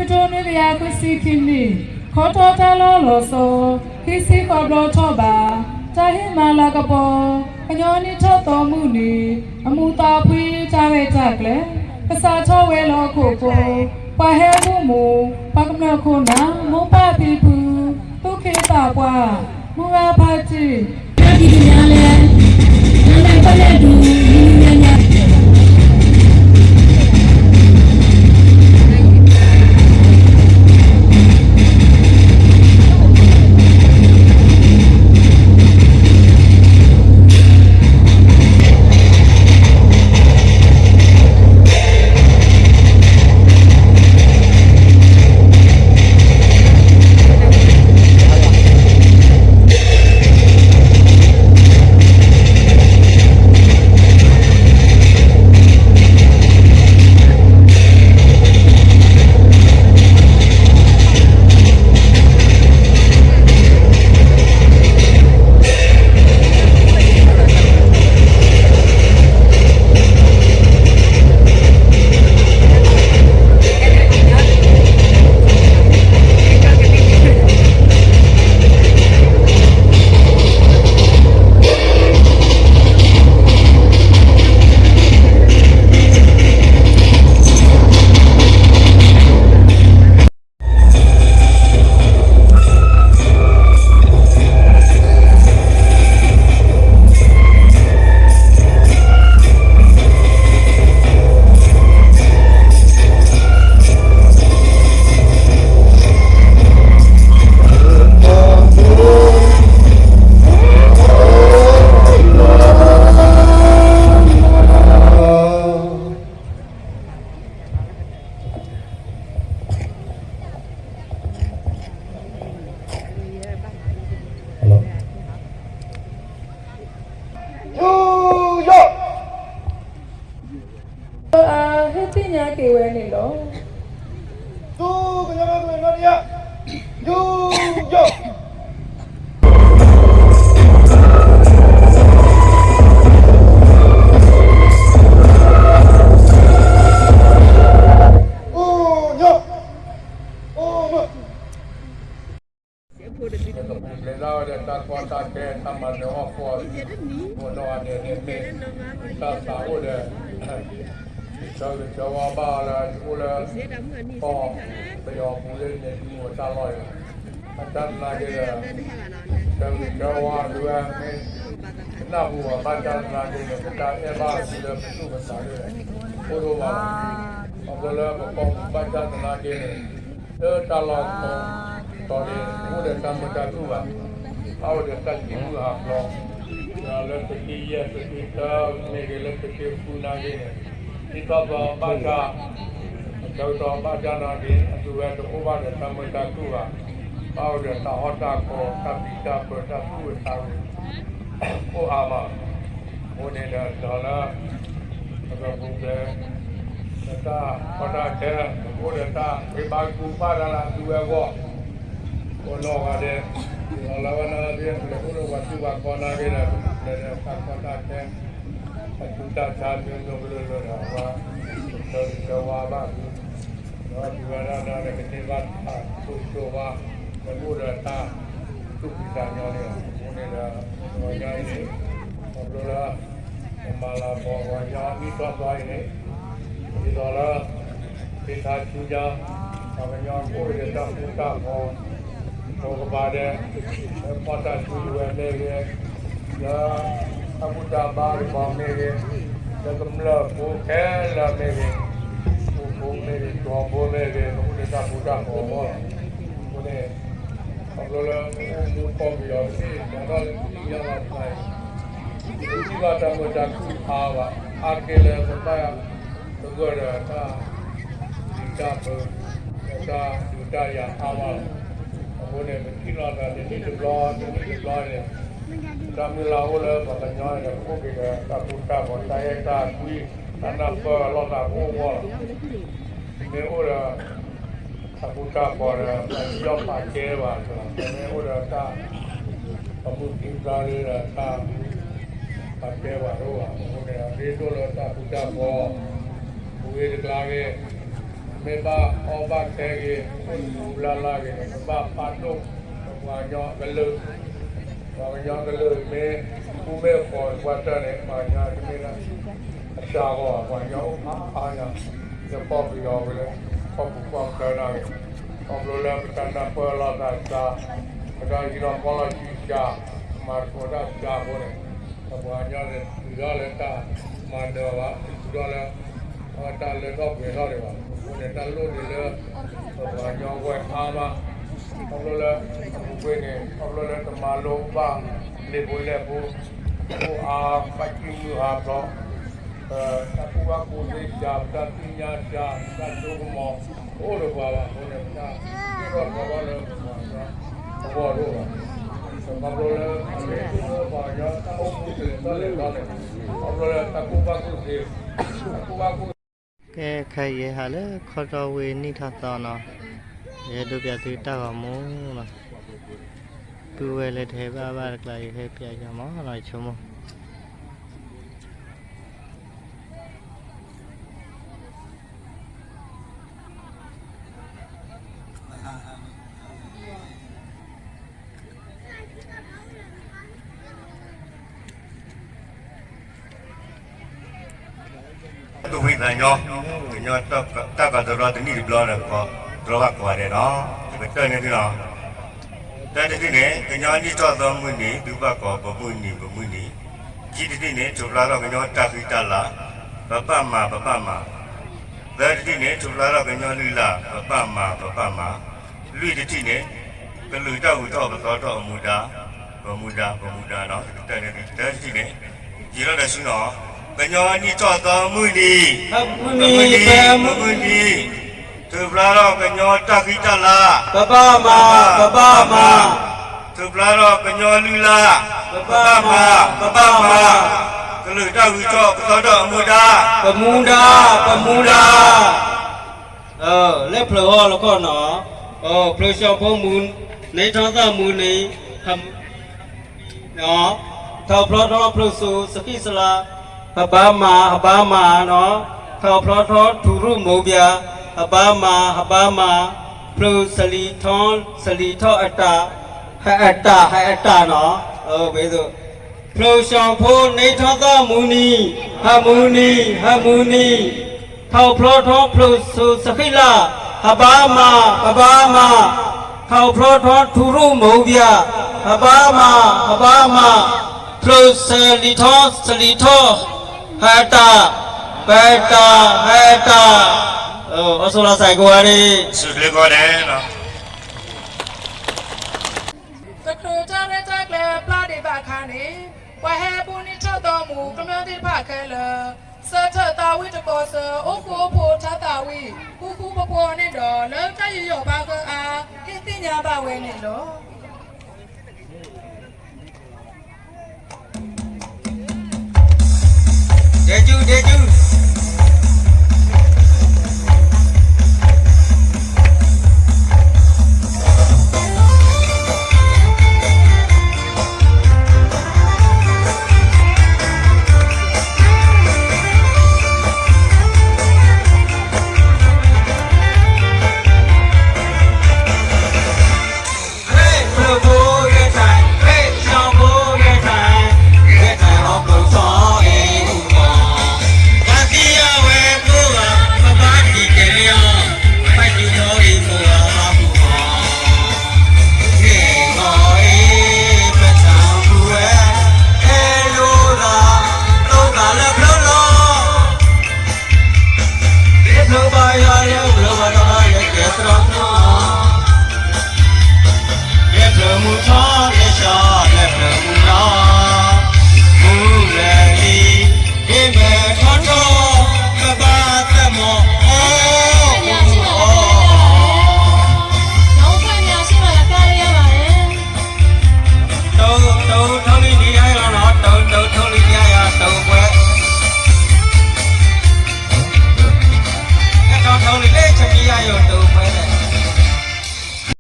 တကယၤဃုဆံခံနံၣ်, ခီတီတၢ်လီၢ်လီၤဆီ, ခံဆံဃိးဘျီထီၣ်ဘး, တၢ်ဟ့ၣ်မၤလၤကပီၤ, ကညီနံၣ်ထီၣ်သီမုၢ်နံၤ, အမူးသးဖှံတၢ်ရဲၣ်တၢ်ကျဲၤ, ကစးထီၣ်ဝဲလၢဟီၣ်ခိၣ်ဖိ, ပှၤဟဲဘူၣ်မူ, ပှၤကမျၢၢ်ခိၣ်နၢ်, မိၢ်ပၢ်ဖံဖု, သူၣ်က့သးပှၢ်, မုၢ်ဂၤဖါတံၢ်, တၢ်ဖံးတၢ်ညၣ်လဲၣ်, နလဲၤပလဲၣ်ဒုး, မံၤမံၤညါညါ အဟ့ၣ်သ့ၣ်ညါက့ၤဝဲန့ၣ်လီၤ. ဒူကညီကလုာ်နီတယၢ်, ဒူယိာ်. ကပူၤဖျဲးဒၣ်ဝဲဒီးတၢ်ကီတၢ်ခဲ တၢ်မၤနၢၤဟီၣ်ဃီ, အိၣ်နီၢ်ဂၤဒဲးန့ၣ်မ့ၢ် တၢ်သးအိၣ်ဒီး ဆၢဂ့ၤဆၢဝါဘၣ်အီၤလၢ ယအိၣ်လၢ ကီၢ်ပယီၤပူၤလၢန့ၣ် ဒ်မ့ၢ်တၢ်လီၢ်အံၤ, ဘၣ်ဆၣ်သနာ်က့ဒီး ဆၢဂ့ၤဆၢဝါဒုးဝဲမ့ၢ် ကနၢ်ဟူဘၣ် ဘၣ်ဆၣ်သနာ်က့န့ၣ် ပတၢ်အဲၣ်ဘၣ်အစုလၢပသူၣ်ပသးလၢ အိၣ်ဒိၣ်ဘၣ်လီၤ. ခီဖျိလၢပကီၢ်ပူၤဘၣ်ဆၣ်သနာ်က့န့ၣ် လၢတၢ်လီၢ်ကီတီၤန့ၣ် အိၣ်ဒီးတၢ်မုာ်တၢ်ခုၣ်ဘၣ်, ဘၣ်အိၣ်ဒီးတၢ်စံးဘျုးအါဘျီ, လၢသုးက့ယဲၢ် သုးက့သၢမ့ၢ်ဂ့ၤ လၢသုးက့ဃုနာ်က့န့ၣ် ဒ်ထီၣ်သီဘၣ်ဆၣ် အဆၢကတီၢ်ဘၣ်ဆၣ်နာ်က့ အသုဝဲတအိၣ်ဘၣ်ဒီးတၢ်မုာ်တၢ်ခုၣ်ဘၣ်, ဘၣ်အိၣ်ဒီးတၢ်အီၣ်တၢ်ကီ တၢ်ပျံၤတၢ်ဖုး တၢ်သူၣ်အုးသးအုး အိၣ်အါမး, အဃိန့ၣ်ဒီး ဒီးလၢ ပကပူၤဖျဲး လၢတၢ်ကီတၢ်ခဲ ပကအိၣ်ဒီးတၢ်ဃ့ဘါကူဘၣ်တၢ်လၢအသုဝဲအဂီၢ်, အိၣ်နီၢ်ဂၤဒဲး, ဒီးလၢဝဲနာ်က့ ပအိၣ်လၢပှၤထံပှၤကီနာ်က့ဒီး ပကပူၤဖျဲးဒီးတၢ်ကီတၢ်ခဲ အစုတၢ်ဆါ မ့ၢ်မ့ၢ်ကလုာ်ကလုာ်ဒီး အဝဲ ဆၢဂ့ၤဆၢဝါဘၣ်သု, ဒီးဒုးဝဲဒၣ်ဒီး ကန့ၢ်ဘၣ်တၢ်ကတိၤကတိၤဝါ လၢအိၣ်ဒီးတၢ်သူၣ်ဖှံသးညီန့ၣ်လီၤ. အဃိန့ၣ်ဒီး ပဝဲဒၣ်အံၤန့ၣ် ခီဖျိလၢ ပမၤလၤကပီၤပှၤကညီနံၣ်ထီၣ်သီအံၤန့ၣ် ဒ်သိးလၢ သ့ၣ်ထါဆူညါ ပှၤကညီအိၣ်ဒီးတၢ်ဃူတၢ်ဖိး ဖိကပၤဒဲး လၢဖီၣ်တၢ်စုကဝဲၤမ့ၢ်ဂ့ၤ, လၢတၢ်ဘူၣ်တၢ်ဘါတဘီမ့ၢ်ဂ့ၤ, လၢကမျၢၢ်ဖိခဲလၢာ်မ့ၢ်ဂ့ၤ, အိၣ်ဖိမ့ၢ်ဂ့ၤ ကၠီဖိမ့ၢ်ဂ့ၤ ပအိၣ်ဒီးတၢ်ဃူတၢ်ဖိးအဂီၢ်လီၤ. အဃိန့ၣ် ခီဖျိလၢပအိၣ်မူကီၢ်ပယီၤတဘ့ၣ် ပှၤထီၣ်လၢပသ့ၣ်ညါလီၤပသးအံၤ ပထံၣ်ဘၣ်တၢ်မုာ်တၢ်ခုၣ်အါဘၣ်, အါက့ၤလၢပဘၣ်သဂၢၢ်ဒီးတၢ်ပျံၤတၢ်ဖုး ဒီးတၢ်ဒုးတၢ်ယၤအါမးလီၤ. အဃိန့ၣ် ပထံၣ်လိာ်သးတနံၣ်တဘျီ တနံၣ်တဘျီန့ၣ် တၢ်မုၢ်လၢ်အိၣ်လၢပှၤကညီန့ၣ်ဒီး ပအိၣ်က့ၤဒီးတၢ်ဃူတၢ်ဖိး တၢ်အဲၣ်တၢ်ကွံ တၢ်နၢ်ပၢၢ်အလီၢ်သးကအိၣ်အဂီၢ်လီၤ. မ့ၢ်အိၣ်ဒီး တၢ်ဃူတၢ်ဖိးဒီး ပယီၤပာ်ကဲဘၣ်, မ့ၢ်အိၣ်ဒီးတၢ် ပမုၢ်သံသးလၢဒီးတၢ် ပာ်ကဲဘၣ်တအိၣ်ဘၣ်. အဃိန့ၣ် အရ့ဒိၣ်လၢတၢ်ဃူတၢ်ဖိး ပူၤဂ့ၤတကျါဂ့ၤ မ့ၢ်ဘၣ်အီၣ်ဘၣ်ခဲဂ့ၤ အိၣ်သူၣ်လၢ်လၢ်ဂ့ၤန့ၣ် ပဘၣ်ပာ်ဒိၣ် ပပှၤကညီကလုာ်, ပှၤကညီကလုာ်မ့ၢ် ဃူမ့ၢ်ဃီၤပှၤတၢၢ်န့ၣ် ပှၤကညီတမ့ၢ်လၢ အစှၤဂီၢ်ဘၣ်, ပှၤကညီအိၣ်ဖးအါညါ, လၢကီၢ်ပယီၤဝဲလၢ ကီၢ်ပူၤကီၢ်ချၢန့ၣ်ဂ့ၤ, ခီဖျိလၢပတၢ်နၢ်ပၢၢ်လိာ်သးစှၤ, ပတၢ်ဟံးထီၣ်ကီၢ်လီၢ်ဆံးစှၤ, မၤသကိးတၢ်စှၤအဃိန့ၣ်, ပပှၤကညီန့ၣ် တုၤထီၣ်လၢတၢ်မၤနၢၤဘၣ်, တုၤထီၣ်လၢ တၢ်လၢထီၣ်ပှဲၤထီၣ်ဒံးဘၣ်, အဃိန့ၣ် တၢ်လိၣ်န့ၣ်လၢ ပပှၤကညီဝဲအါမး, ခီဖျိလၢ အပူၤကွံာ်န့ၣ် ခီဖျိလၢတမၤလိဘၣ် လ့ၤဖိလဲၢ်ဖိ အိၣ်အါ ဘၣ်ကံၢ်မုၢ်ဟးဖျိး, တၢ်ကူၣ်ဘၣ်ကူၣ်သ့စှၤ, ပတၢ်သ့ၣ်ညါစှၤ, ပတၢ်စိကမီၤ တအိၣ်ဒီးပှၤဘၣ်အဃိန့ၣ် ပတၢ်သ့ၣ်နီၣ်ထီၣ်ဘၣ်လၢပပှၤကညီအဂီၢ်တအိၣ်ဘၣ်, ခီဖျိလၢအမ့ၢ်သ့ၣ်နီၣ်ပှၤကညီတၢ်အိၣ်မူတလဲၤထီၣ်လဲၤထီန့ၣ် ခီဖျိလၢတၢ်ကူၣ်ဘၣ်ကူၣ်သ့, တၢ်ကူၣ်ဘၣ်ကူၣ် ကဲခဲအံၤယဟဲဟးလၢခီတီဝ့ၢ်နံၣ်ထီၣ်သီနီၤ, ယဟဲဒိပျးသုတၢ်ဂီၤမူနီၤ, ပုၢ်ဝဲၢ်လၢတဟဲဘၣ်ဘၣ်တကျါ ယဟဲပျးယၤမးနီၤ ယဆိကမိၣ် တဝံသးညီ, ကညီတၢ်ကတိၤတၢ်တနံၣ်တဘျီလၢ တြီဘၣ်ကိးဂၤဒဲးနီၤ, ယကတၢၢ်န့ၢ်သုနီၤ, တၢတထံၣ်န့ၣ် ကညီနံၣ်ထီၣ်သီမုၢ်နံၤ သုဘၣ်ကိးပမုၢ်နံၤပမုၢ်နံၤ, ခံတထံၣ်န့ၣ် ထိၣ်ဖျါထီၣ်ကညီတၢ်ဃံတၢ်လၤ, ပဘၣ်မၤပဘၣ်မၤ, သၢတထံၣ်န့ၣ် ထိၣ်ဖျါထီၣ်ကညီလုၢ်လၢ် ပဘၣ်မၤပဘၣ်မၤ, လွံၢ်တထံၣ်န့ၣ် ကလုာ်တၢ်ဂုၤထီၣ်ပသီထီၣ်အမူဒါ, ပမူဒါပမူဒါနီၤ, ယကတၢၢ်န့ၢ်သု သၢတထံၣ်န့ၣ်, ယံာ်ထီၣ်ဒီးဆူနီၤ, ကညီနံၣ်ထီၣ်သီမုၢ်နံၤ, ပမုၢ်နံၤ, ပမုၢ်နံၤ, ထိၣ်ဖျါထီၣ်ကညီတၢ်ဃံတၢ်လၤ, ပဘၣ်မၤပဘၣ်မၤ, ထိၣ်ဖျါထီၣ်ကညီလုၢ်လၢ်, ပဘၣ်မၤပဘၣ်မၤ, ကလုာ်တၢ်ဂုၤထီၣ်ပသီထီၣ်အမူဒါ, ပမူဒါပမူဒါ လၢဖျၢၣ်ဟီၣ်လီၤခီနီၤ, ဖျၢၣ်စှီၤဖိမုၢ်, နံၣ်ထီၣ်သီမုၢ်နံၤ, ထီၣ်ဖျါထီၣ်ဖျၢၣ်စိၤစဃံးစလၤ, ဟဘါမၤဟဘါမၤနီၤ, ထီၣ်ဖျါထီၣ်ထူရူၢ်မိၢ်ဘျါ, ဟဘါမၤဟဘါမၤ, ဖျၢၣ်စလံၤထီၣ်စလံၤထီၣ်အတၢ်, ဟဲအတၢ်ဟဲအတၢ်နီၤ, ဖျၢၣ်စှီၤဖိ နံၣ်ထီၣ်သီမုၢ်နံၤ, ဟဲမုၢ်နံၤ ဟဲမုၢ်နံၤ, ထီၣ်ဖျါထီၣ်ဖျၢၣ်စိၤစဃံးလၤ, ဟဘါမၤ ဟဘါမၤ, ထီၣ်ဖျါထီၣ်ထူရူၢ်မိၢ်ဘျါ, ဟဘါမၤ ဟဘါမၤ, ဖျၢၣ်စလံၤထီၣ်စလံၤထီၣ်, ဟဲတၢ်, ဟဲတၢ် ဟဲတၢ်, အိၣ်ဆိးလီၤစဲးကိးဂၤဒဲး တချုးတၢ်ရဲၣ်တၢ်ကျဲၤပျၢ်ဒံးဘၣ်အခါန့ၣ်, ပှၤဟဲဘူၣ်နံၣ်ထီၣ်သီမူး ကမျၢၢ်သ့ၣ်တဖၣ်ခဲလၢာ်, ဆၢထၢၣ်သးဝံၣ်တကိးဆၢ အိၣ်ဃူအိၣ်ဖိးထါသးဝံၣ် ဃူဃူဖိးဖိးန့ၣ်ဒီး လၢတၢ်ယူးယီၣ်ပာ်ဃၢအါ ဟ့ၣ်သ့ၣ်ညါဘၣ်ဝဲန့ၣ်လီၤ. ဒဲကၠူ ဒဲကၠူ